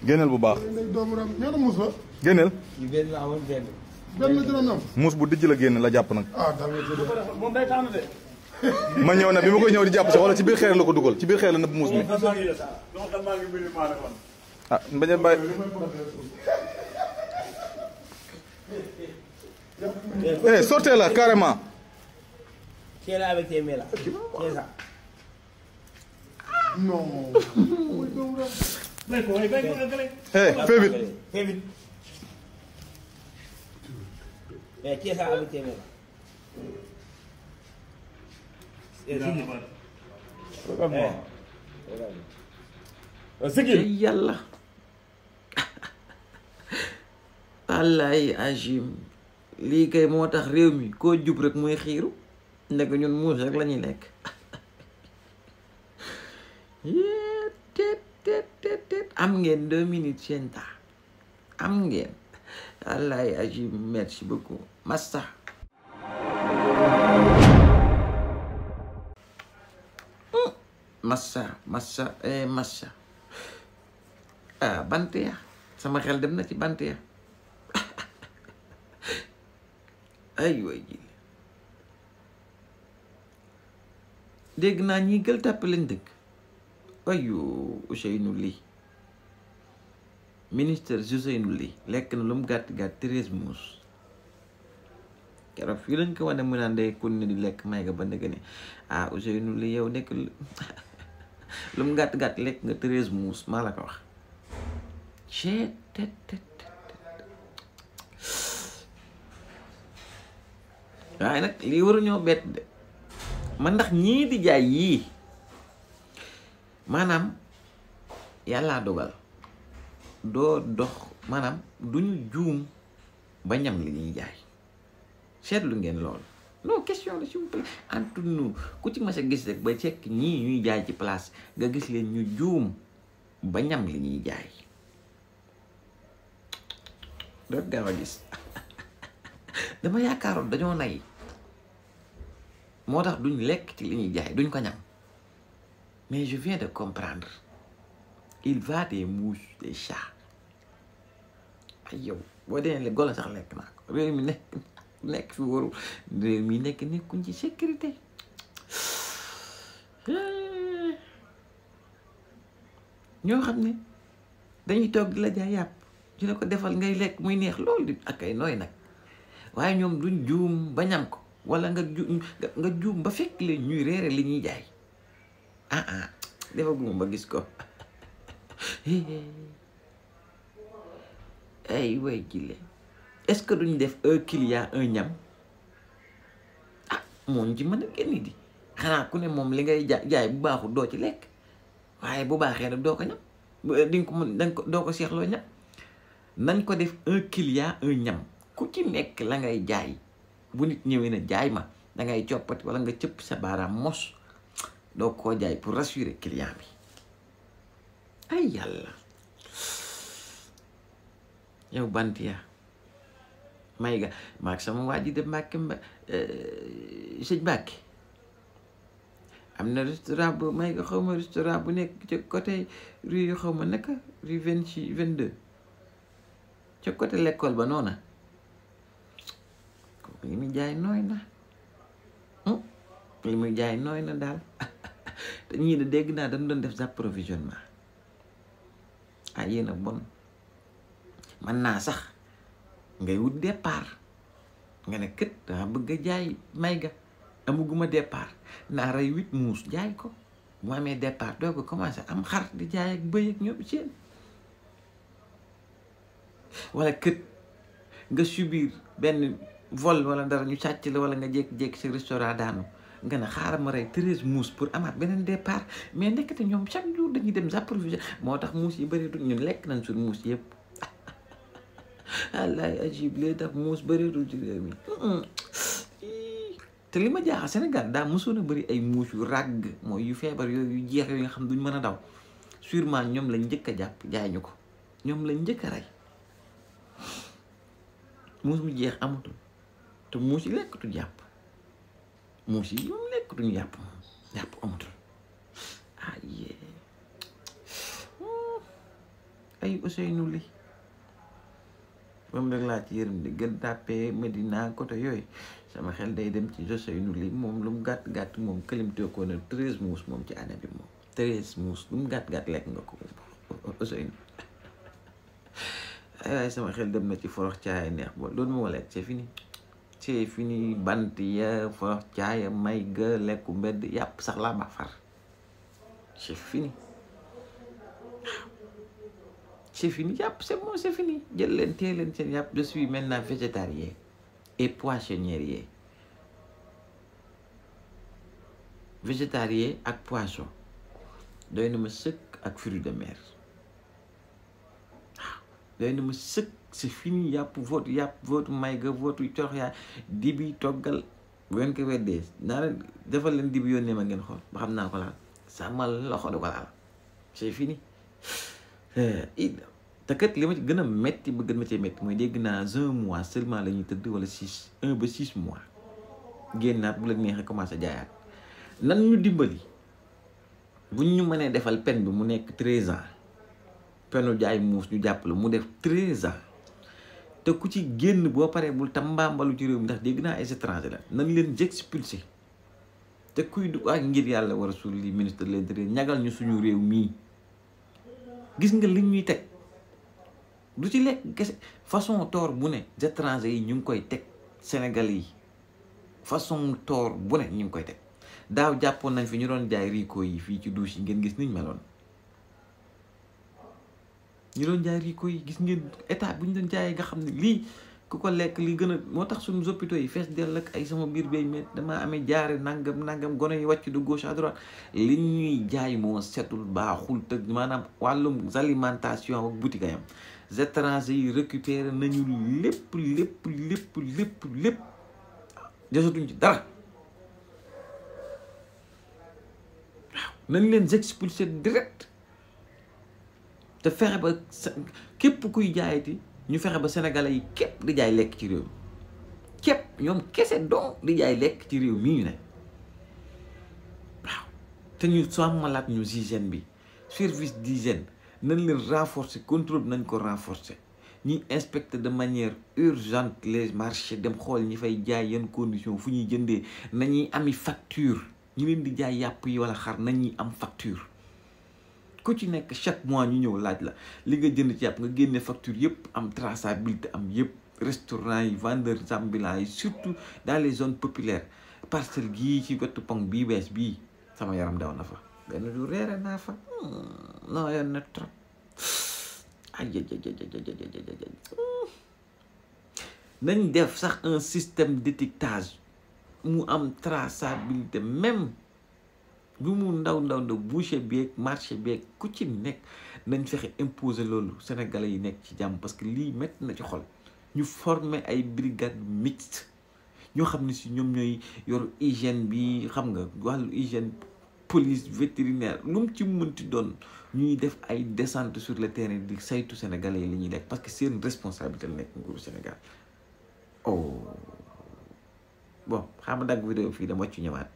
génneel bu baax. génneel. muus bu dijj la génn la jàpp nag. moom day tànn de. ma ñëw na bi ma koy ñëw di jàpp sax wala ci biir xeer la ko dugal ci biir xeer la nëbb muus mi. ah bañ a bàyyi. sortez là carrément. Non. Fais vite. yàlla wallaay agim lii kay moo tax réew mi koo jub rek muy xiiru ndek ñun muus rek la ñuy lekk tet am ngeen 2 minutes seen temps am ngeen wallaay agim merci beaucoup masta massa ah bant ya sama xel dem na ci bant ya ay way ji dégg naa ñi gël tàpp lañ dëkk ayu Ousseynou Ly ministre Ousseynou Ly lekk na lu mu gàtt 13 muus keroog fii lañ ko wane mu naan day kon ne di lekk may nga ba ndëgg ne ah Ousseynou Ly yow nekk lu mu gàtt lekk nga 13 muus maa la ko wax waaye nag lii waruñoo bett de man ndax ñii di jaay yii maanaam yàllaa dogal doo dox maanaam duñu juum ba ñam li ñuy jaay seetlu ngeen loolu non question la s'il vous plaît entre nous ku ci mas a gis rek ba cekk ñii ñuy jaay ci place nga gis leen ñu juum ba ñam li ñuy jaay doot gaaw a gis dama yaakaaroon dañoo nay moo tax duñ lekk ci li ñuy jaay duñ ko ñam mais je viens de comprendre il va des mouches des chats ay yow boo dee le golo sax lekk naa ko réew mi nekk fi waru réew mi nekkuñ ci sécurité ñoo xam ne dañuy toog di la jaay yàpp di la ko defal ngay lekk muy neex loolu di ak ay nooy nag waaye ñoom duñ juum ba ñam ko wala nga juum ba fekk leen ñuy reere li ñuy jaay dafa guma ba gis ko ay way jile est-ce que duñ def un client un ñam moom ci mën a génn di xanaa ku ne moom li ngay jaay bu baaxul doo ci lekk waaye bu baaxee nag doo ko ñam di nga ko mën doo ko seexloo ñam nañ ko def un client un ñam ku ci nekk la ngay jaay bu nit ñëwee na jaay ma dangay coppati wala nga cëpp sa baaraam mos doo koo jaay pour rassurer client bi ay yàlla yow bantiya may ga maag sama waa ji de Mbàkke sëñ Mbàkke am na restaurant bu may ga xaw ma restaurant bu nekk ca côté rue yu xaw ma naka rue 26 22 ca côté l'école ba noona li muy jaay nooy na li muy jaay nooy na daal te ñii de dégg naa dañ doon def approvisionnement yéen a bon man naa sax ngay wut départ nga ne kët dama bëgg a jaay may ga amuguma départ naa rey 8 muus jaay ko bu amee départ doo ko commencé am xar di jaay ak bëy ak ñëpp seen wala kët nga subir benn vol wala dara ñu sàcc la wala nga jékki-jékki sa restaurant daanu nga ne xaaral ma rey 13 muus pour amaat beneen départ mais nekkate ñoom chaque jour dañuy dem approvision moo tax muus yi bëri du ñun lekk nañ suñ muus yëpp wallaay ajib lee tax muus bëreetul ci réew mi te li ma jaaxal Sénégal daa mosoon a bëri ay muus yu ràgg mooy yu feebar yooyu yu jeex yooyu nga xam duñ mën a daw sûrement ñoom lañ njëkk a jàpp jaay ñu ko ñoom lañ njëkk a rey muus mu jeex amatul te muus yi lekkatu jàpp muus yi moom lekkatuñu jàpp amatul yee ay Ousseynou Ly moom rek laa ci yërëm di gën tàppee Medina côté yooyu sama xel day dem ci Ousseynou Ly moom lu mu gàtt moom këlimtee ko na 13 muus moom ci année bi moom 13 muus lu mu gàtt lekk nga ko Ousseynou ay sama xel dem na ci forox caaya neex ba loolu moo lekk c'est fini bant ya forox caaya may ga lekku mbedd yàpp sax laa ba far c'est fini yàpp c'est bon c'est fini jël leen tee leen seen yàpp je suis maintenant végétarien et poissonnier végétarien ak poisson doy na ma sëkk ak fruits de mer doy na ma sëkk c'est fini yàpp votre may ga votre corox yaa dibi toggal bu ngeen ko weddee naa leen defal leen dibi yónnee ma ngeen xool ba xam naa ko laal sama loxo du ko laal c'est fini te kat li ma ci gën a metti ba gën ma cee metti mooy dégg naa 1 mois seulement la ñuy tëdd wala 1 ba 6 mois génnaat bu la neexee commencé jaayaat nan ñu dimbali bu ñu mënee defal peine bi mu nekk 13 ans penu jaay muus ñu jàpp la mu def 13 ans te ku ci génn boo paree bul tam mbaambalu ci réew mi ndax dégg naa ay étranger la nan leen expulsé te kuy du ak ngir yàlla war a suul li ministre de l'intérieur ñagal ñu suñu réew mii gis nga li ñuy teg du ci lekk kese façon toor bu ne étranger yi ñu ngi koy teg Sénégalais yi façon toor bu ne ñu ngi koy teg daaw jàppoon nañ fi ñu doon jaay rico yi fii ci douche yi ngeen gis niñ meloon ñu doon jaay rico yi gis ngeen état bu ñu doon jaayee nga xam ne lii ku ko lekk li gën a moo tax suñu hôpitaux yi fees dell ak ay sama biir bay met damaa amee jaare nangam gone yi wàcc de gauche à droite li ñuy jaay moo setul baaxul te maanaam wàllum alimentation ak boutique yam étrangers yi récupéré nañu lépp desatuñ ci dara waaw nañ leen expulsé direct te fexe ba képp kuy jaayati ñu fexe ba sénégalais yi képp di jaay lekk ci réew mi képp ñoom kese donc di jaay lekk ci réew mii ñu ne waaw te ñu sàmmalaat ñu hygiène bi service d'hygiène nañ leen renforcer contrôle nañ ko renforcer ñuy inspecter de manière urgente les marchés dem xool ñi fay jaay yan condition fu ñuy jëndee nañuy ami facture ñi leen di jaay yàpp yi wala xar nañuy am facture ku ci nekk chaque mois ñu ñëw laaj la li nga jënd ci yàpp nga génne facture yëpp am traçabilité am yëpp restaurant yi vendeurs ambulants yi surtout dans les zones populaires parcelle gii ci wetu pont bii bees bii sama yaram daw na fa benn du reere naa fa non yoon na trop nañ def sax un système d'étiquetage mu am traçabilité même lu mu ndaw boucher beeg marché beeg ku ci nekk nañ fexe imposer loolu sénégalais yi nekk ci jàmm parce que lii métti na ci xol ñu former ay brigade mixte ñoo xam ne si ñoom ñooy yor hygiène bi xam nga wàllu hygiène police vétérinaire lu mu ci mënti doon ñuy def ay descente sur le terrain di saytu sénégalais yi li ñuy lekk parce que seen responsabilité la nekk nguuru Sénégal bon xam nga dagg vidéo fii dama ci ñëwaat